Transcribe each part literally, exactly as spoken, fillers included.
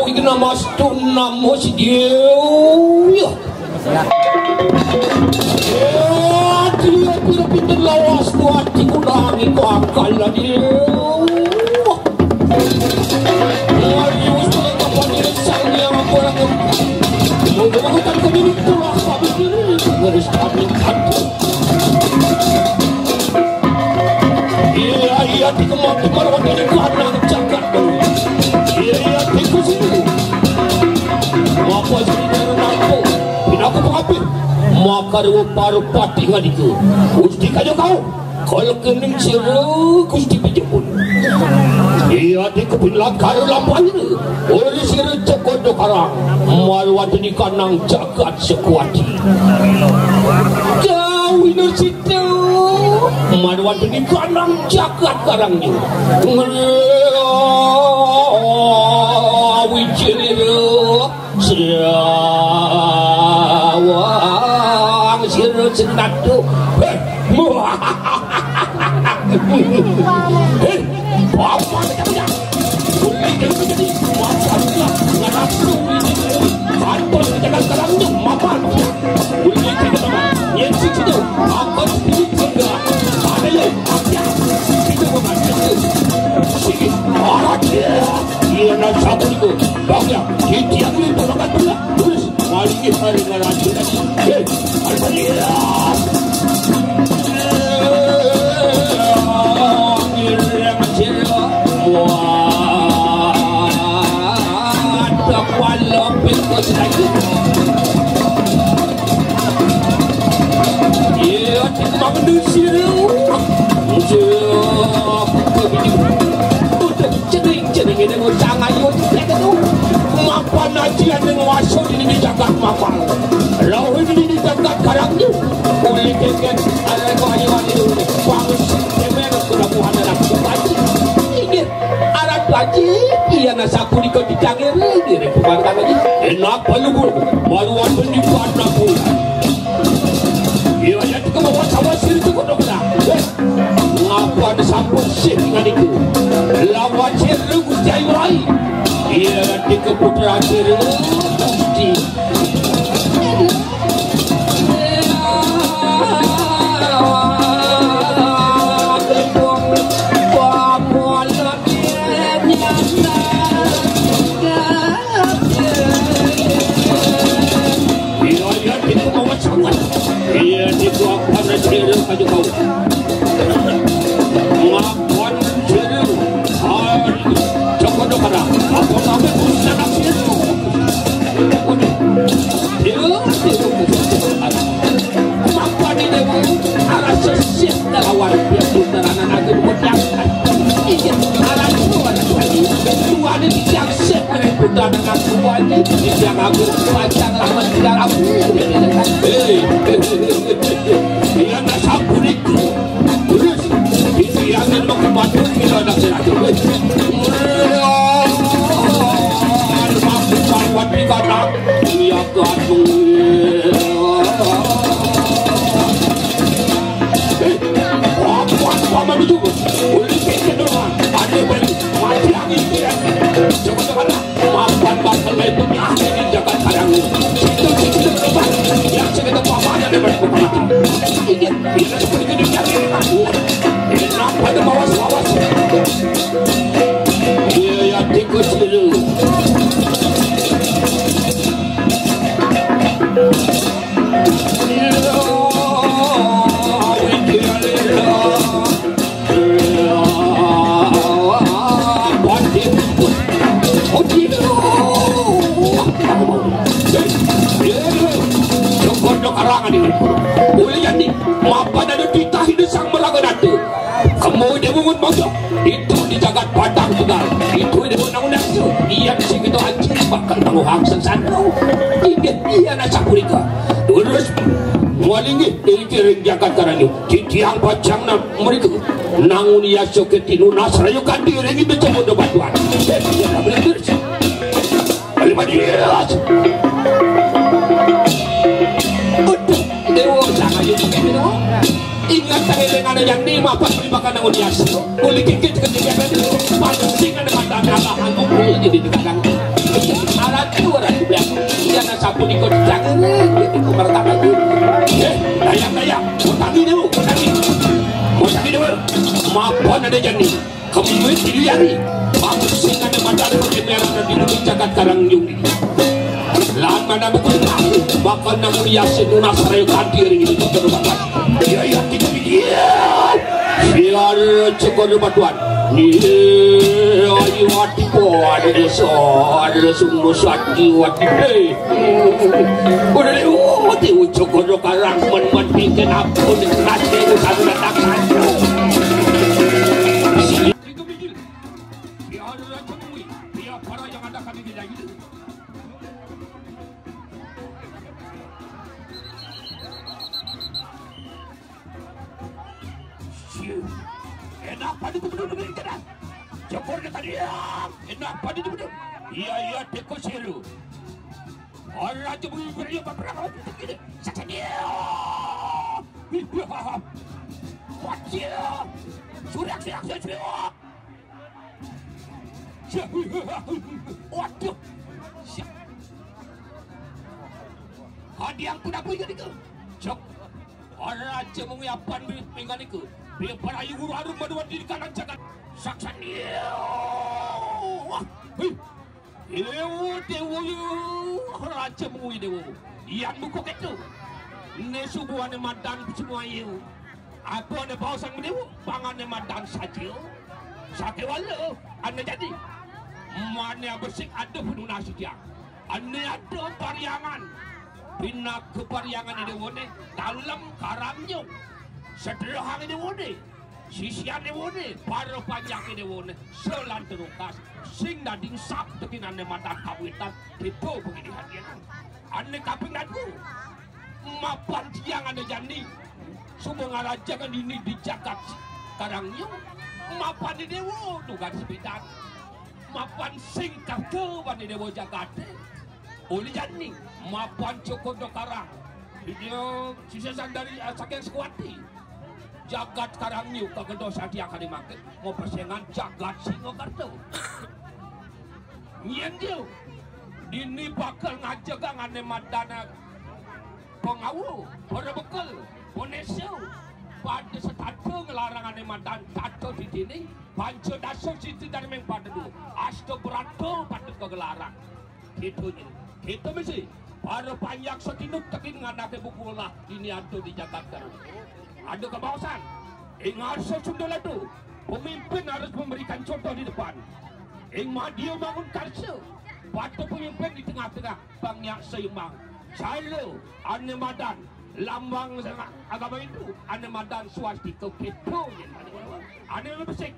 Iki namastu namo si Dewa. Ya, dia pira pinten lawas tu ati kulangi kakal Dewa. Mari wis kapan dia sang yang aku orang. Mau bukan kau dulu pulang habis ini. Harus kami. Iya, iya, di kematian wonten ing kanang jagat. Iya, iya, di kusini. Maka sini nampu. Pinaku pengabih. Maka rupa-rupa tinggal itu. Gusti kaya kau. Kol kening sira Gusti Pejempun. Iya, di kepin lakar lampahira. Uli sira Cokor Dokarang. Marwateni kanang jagat sekuati. Kawina sita. Marwateni kanang jagat karangnya. Ngawijilira. Siawang sira sing tatu. Heh, muah. Heh, apa kita punya? Boleh kita jadi masalah. Ngarap lu ini. Apa kita kan sekarang tuh mapan. Boleh kita sama. Yang situ. Apa sih juga? Ada yang. Kita mau. Sini. Orang dia. Iya, nang sampun iku. Bang ya, iki aku iki tolong kan dulu. Terus, kali ini hari ngarang. Eh, hari ini. Wah, ada kuala pintu lagi. Iya, kita bangun dulu sih. Udah, ceding, ceding ini ngusang ayu, ceding itu. Mapan aja ning waso ini di jagat mapan. Roh ini di jagat karangnya. Boleh keket, ada kau ayu, ayu. Bangun sih, cemen, sudah bukan anak. Iya. Aran Panji, iya, nah, sapunika dicangir, ngiring pemandang lagi. Enak paluhur, maruan pendidikan naku. Iya, ya, di kemauan sama sir itu kok dong, nah. Eh, ngapa ada sampun sih dengan itu? Lawan sir lu, Gusti Ayu Rai. Iya, di keputra sir, Gusti. Iya, iya, kita mau sangat. Iya, di tuang panas, iya, maju kau. Ngapan jero. Hai, coba dong, ada. Apa namanya? Bukan anak jero. Udah. Iya, iya. Maka di dewa, arah sesih ngelawan. Ya, puteranan aku, puteranan. Iya, arah dua, arah dua. Dua ini yang sih, ada puteranan aku, ini yang aku, panjang lama tidak aku. Hei, hei, hei, hei, hei. Iya, nggak sampun itu. Terus, ini yang mau ke Bandung, kita ada sih, aduh. Aduh, maaf, bukan buat di kandang. Iya, Bandung. Eh, apa, apa, apa itu? Boleh kece doang. Ada beli, mati angin dia. Coba, coba, dah. Mapan bakal itu nyari di jagat karang. Itu, itu, itu, coba. Yang segitu papanya dia balik ke mati. Ini, ini seperti itu dicari. Enak pada bawas-bawas. Iya, ya, tikus dulu. Mapan ada titah ini sang meraga datu. Kamu dia mungut mojo. Itu di jagat Padang Tegal. Itu di Gunung Nasu. Iya di sini kita anjing bakal menguhang sesano. Iya, iya, nasa purika. Terus, mualingi dari kiring jagat karang. Titiang pacang na mriku. Nangun iya soke tinunas rayo kandi ringi becamo do batuan. Kali madias. Aduh, dewa jangan jadi kami no. Ingat saya dengan yang lima pas lima kan nangun iya. Uli kikit ketika itu pancing ada mata merah aku pun jadi di kadang. Ikut jangan, ikut mereka lagi. Eh, dayang, dayang, mau tadi dulu, mau tadi. Mau tadi dulu. Mapan ada jani. Kami duit di hari. Aku sing ada madan pakai merah dan di jagat Karang Nyung. Lama nama kita. Makan nama yasin lunas rayu kanti hari ini. Iya, iya, kita. Iya. Biar cekor batuan. Iya, iya, wati kuat. Iya, sor, iya, sungguh sati, wati. Hei. Udah deh, wati, ucok kodok karang, men, men, bikin apa, udah jelas, dia udah datang. Biar ada temui, biar para yang ada kami tidak gitu. Siu. Enak pada tu betul-betul kena. Jokor dia tadi. Enak pada tu betul. Iya, iya, teko siru. Orang tu beri beri apa perang apa tu kena. Sakit dia. Wajib. Surak, surak, surak, surak. Waduh. Siap. Hadiang pun apa juga itu? Cok. Raja menguyapan minggan itu. Dia para ayu guru harum maduan di kanan jagat. Saksan. Wah. Hei. Dewa, dewa, raja mengui dewa. Yang buku itu. Ne subuh ane madan semua yu. Aku ane bau sang dewa, pangan ane madan saja. Sake wala, ane jadi. Mane bersik ada penuh nasi dia. Ane ada pariangan. Pina ke pariangan dewa ne, dalam karamnya. Setelah dewa ne. Sisian dewa ne, para panjang dewa ne, selan terukas, sing dading sap tekinane madan kawitan, tipu begini hadiah. Ane kaping dadu, mapan tiang ane jani, semua ngarajangan ini di jagat Karangnya, mapan di dewa, tugas sepidan, mapan sing kake, wane dewa jagate, oleh jani, mapan cokot do karang, dia sisa dari, eh, saking sekuati. Jagat Karangnya kagedo sadia kali mangke, mau pesengan jagat Singakerta. Nyen dia, dini bakal ngajegang ane madana pengawa, para bekel, Ponesio, pada setata ngelarang ane madan tata di dini, panca dasa siti darmeng pada dua, asta berata patut kegelarang. Kita ni, kita mesti para panjak setinuk tekin nganake buku lah ini ada di Jakarta. Ada kebawasan. Ing harus sundul itu. Pemimpin harus memberikan contoh di depan. Ing madia bangun karsa. Patut pemimpin di tengah-tengah. Panjak seimbang. Selalu ane madan lambang agama Hindu, ane madan swastika, kita ni. Ane lebih sik.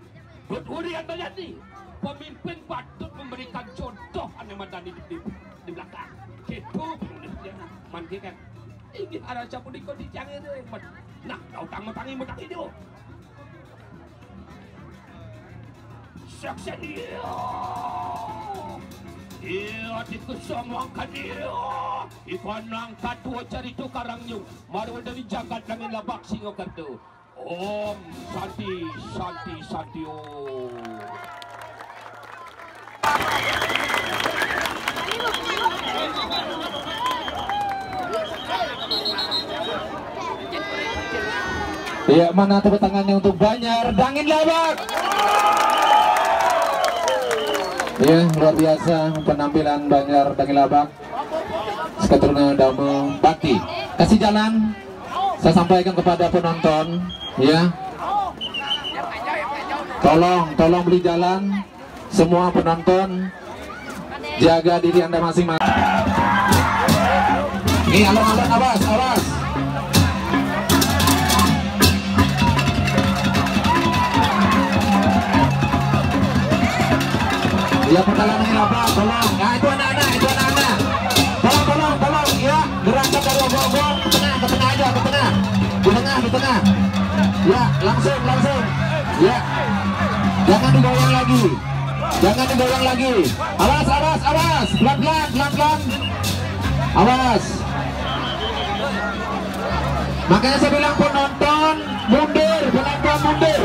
Buat uri yang terjadi, pemimpin patut memberikan contoh ane madan di, di, di belakang. Gitu, penulis dia. Man, dia kan. Ini arah siapa di kau di tiang itu, man. Nah, kau tang matang ini, matang itu. Saksian dia. Iya, dikesamakan dia. Ikan angkat dua jari tu Karangnya. Maru dari jagat langit labak Singakerta. Om Santi, Santi, Santi Om. Ya, mana tepuk tangannya untuk Banjar Dangin Labak? Ya, luar biasa penampilan Banjar Dangin Labak. Sekaturna Dama Bakti. Kasih jalan. Saya sampaikan kepada penonton, ya. Tolong, tolong beri jalan semua penonton. Jaga diri Anda masing-masing. Nih, alon-alon, awas, awas. Ya, pertolongan apa? Tolong. Nah, itu anak-anak, itu anak-anak. Tolong, tolong, tolong. Ya, gerakan dari ogoh-ogoh. Tengah, ke tengah aja, ke tengah. Di tengah, di tengah. Ya, langsung, langsung. Ya. Jangan digoyang lagi. Jangan digoyang lagi. Awas, awas, awas. Pelan-pelan, pelan-pelan. Awas. Makanya saya bilang penonton mundur, penonton mundur.